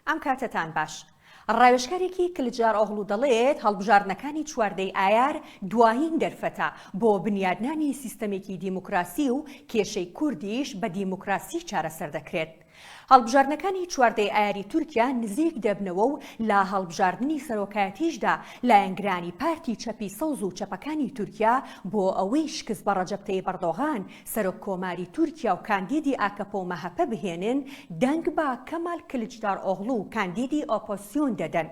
ئەم کاتەتان باش. ڕاوێژکارێکی کلجدارئۆغڵو دەڵێت، هەڵبژاردنەکانی چواردەی ئایار دوایین دەرفەتە بۆ بنیادنانی سیستەمێکی دیموکراسی و کێشەی کوردیش بە دیموکراسی چارەسەر دەکرێت. هەڵبژاردنەکانی چواردەی ئایاری تورکیا نزیک دەبنەوە و لە هەڵبژاردنی سەرۆکایەتیشدا لایەنگرانی پارتی چەپی سەوز و چەپەکانی تورکیا بۆ ئەوەی شکست بە ڕەجەب تەیب ئەردۆغان سەرۆک کۆماری تورکیا و کاندیدی ئاکەپە و مەهەپە بهێنن دەنگ بە کەمال کلچدارئۆغڵو کاندیدی ئۆپۆزسیۆن دەدەن.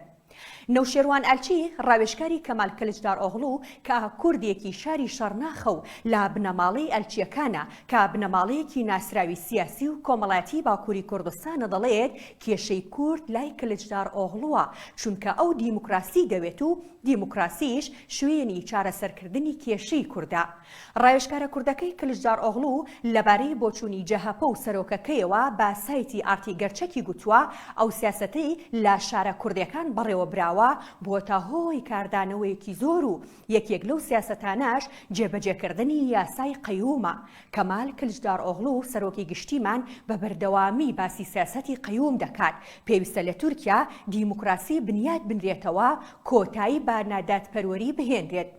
نەوشێروان ئەلچی، ڕاوێژکاری کەمال کلچدارئۆغڵو کە کوردێکی شاری شەڕناخە و لە بنەماڵەی ئەلچییەکانە کە بنەماڵەیەکی ناسراوی سیاسی و کۆمەڵایەتی باکووری کوردستانە دەڵێت کێشەی کورد لای کلچدارئۆغڵوە چونکە ئەو دیموکراسی دەوێت و دیموکراسیش شوێنی چارەسەرکردنی کێشەی کوردە. ڕاوێژکارە کوردەکەی کلچدارئۆغڵو لەبارەی بۆچوونی جەهەپە و سەرۆکەکەیەوە بە سایتی ئارتی گەرچەکی گوتووە، ئەو سیاسەتەی لە شارە کوردیەکان بەڕێوەبراوە بووەتە هۆی کاردانەوەیەکی زۆر و یەکێک لەو سیاسەتانەش جێبەجێکردنی یاسای قەیومە. کەمال کلچدارئۆغڵو سەرۆکی گشتیمان بە بەردەوامی باسی سیاسەتی قەیوم دەکات. پێویستە لە تورکیا دیموکراسی بنیات بنرێتەوە، کۆتایی بە نادادپەروەری بهێنرێت.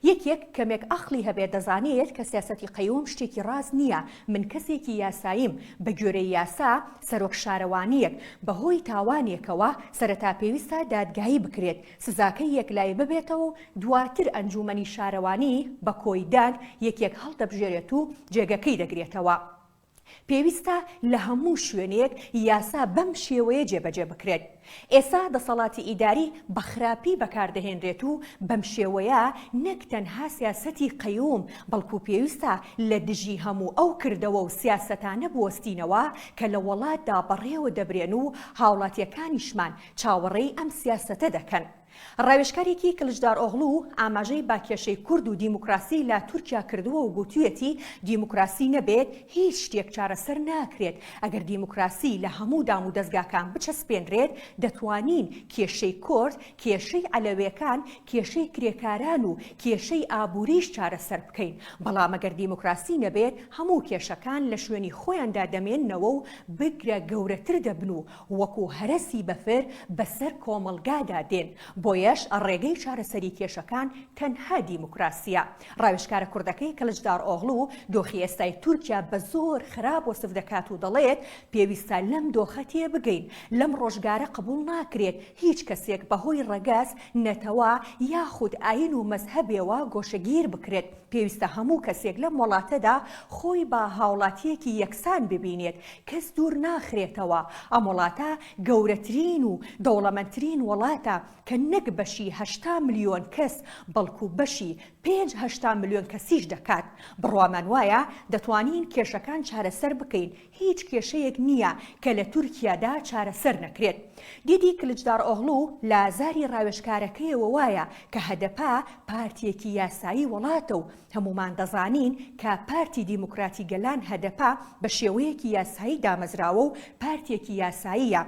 یەکێک کەمێک ئەقڵی هەبێت دەزانێت کە سیاسەتی قەیوم شتێکی ڕاست نییە، من کەسێکی یاساییم، بە گوێرەی یاسا سەرۆک شارەوانییەک بەهۆی تاوانێکەوە سەرەتا پێویستە دادگایی بکرێت، سزاکەی یەکلایی ببێتەوە و دواتر ئەنجوومەنی شارەوانی بە کۆی دەنگ یەکێک هەڵدەبژێرێت و جێگەکەی دەگرێتەوە. پێویستە لە هەموو شوێنێک یاسا بەم شێوەیە جێبەجێ بکرێت. ئێستا دەسەڵاتی ئیداری بە خراپی بەکاردەهێنرێت و بەم شێوەیە نەک تەنها سیاسەتی قەیوم بەڵکو پێویستە لە دژی هەموو ئەو کردەوە و سیاسەتانە بوەستینەوە کە لە وەڵاتدا بەڕێوە دەبرێن و هاوڵاتیەکانیشمان چاوەڕێی ئەم سیاسەتە دەکەن. ڕاوێژکارێکی کلچدارئۆغڵو ئاماژەی بە کێشەی کورد و دیموکراسی لە تورکیا کردووە و گوتویەتی، دیموکراسی نەبێت هیچ شتێک چارەسەر ناکرێت، ئەگەر دیموکراسی لە هەموو دامودەزگاکان بچەسپێنرێت دەتوانین کێشەی کورد، کێشەی عەلەوێکان، کێشەی کرێکاران و کێشەی ئابووریش چارەسەر بکەین، بەڵام ئەگەر دیموکراسی نەبێت هەموو کێشەکان لە شوێنی خۆیاندا دەمێننەوە و بگرە گەورەتر دەبن و وەکو هەرەسی بەفر بەسەر کۆمەڵگادا دێن، بۆیەش ڕێگەی چارەسەری کێشەکان تەنها دیموکراسییە. ڕاوێژکارە کوردەکەی کلچدارئۆغڵو دۆخی ئێستای تورکیا بە زۆر خراپ وەسف دەکات و دەڵێت، پێویستە لەم دۆخە تێبگەین، لەم ڕۆژگارە قبوڵ ناکرێت هیچ کەسێک بەهۆی ڕەگەز، نەتەوە یاخود ئاین و مەزهەبێوە گۆشەگیر بکرێت. پێویستە هەموو کەسێک لەم وڵاتەدا خۆی بە هاوڵاتییەکی یەکسان ببینێت، کەس دوور ناخرێتەوە، ئەم وڵاتە گەورەترین و دەوڵەمەندترین وڵاتە کە نەک بەشی 80 ملیۆن کەس بەڵکو بەشی پێنج 80 ملیۆن کەسیش دەکات. بڕوامان وایە دەتوانین کێشەکان چارەسەر بکەین، هیچ کێشەیەک نییە کە لە تورکیادا چارەسەر نەکرێت. دیدی کلچدارئۆغڵو لە زاری ڕاوێژکارەکەیەوە وایە کە هەدەپە پارتییەکی یاسایی وڵاتە و هەموومان دەزانین کە پارتی دیموکراتی گەلان هەدەپە بە شێوەیەکی یاسایی دامەزراوە و پارتییەکی یاساییە.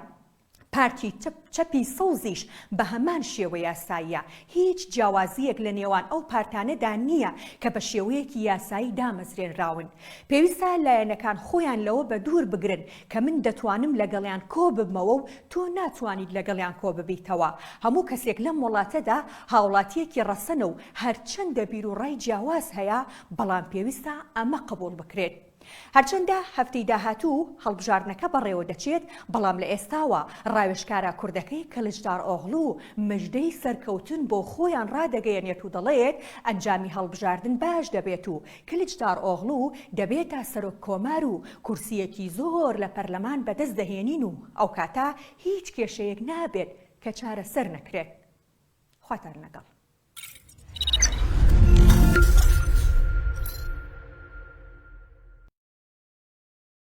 پارتی چەپی سەوزیش بە هەمان شێوە یاساییە، هیچ جیاوازییەک لە نێوان ئەو پارتانەدا نییە کە بە شێوەیەکی یاسایی دامەزرێنراون. پێویستە لایەنەکان خۆیان لەوە بەدوور بگرن کە من دەتوانم لەگەڵیان کۆببمەوە و تۆ ناتوانیت لەگەڵیان کۆببیتەوە. هەموو کەسێک لەم وڵاتەدا هاوڵاتییەکی ڕەسەنە و هەرچەندە بیروڕای جیاواز هەیە، بەڵام پێویستە ئەمە قبوڵ بکرێت. هەرچەندە هەفتەی داهاتوو هەڵبژاردنەکە بەڕێوەدەچێت، بەڵام لە ئێستاوە ڕاوێژکارە کوردەکەی کلچدارئۆغڵو مژدەی سەرکەوتن بۆ خۆیان ڕادەگەیەنێت و دەڵێت ئەنجامی هەڵبژاردن باش دەبێت و کلچدارئۆغڵو دەبێتە سەرۆک کۆمار و کورسییەکی زۆر لە پەرلەمان بەدەست دەهێنین و ئەوکاتە هیچ کێشەیەک نابێت کە چارەسەر نەکرێت. خواتان لەگەڵ.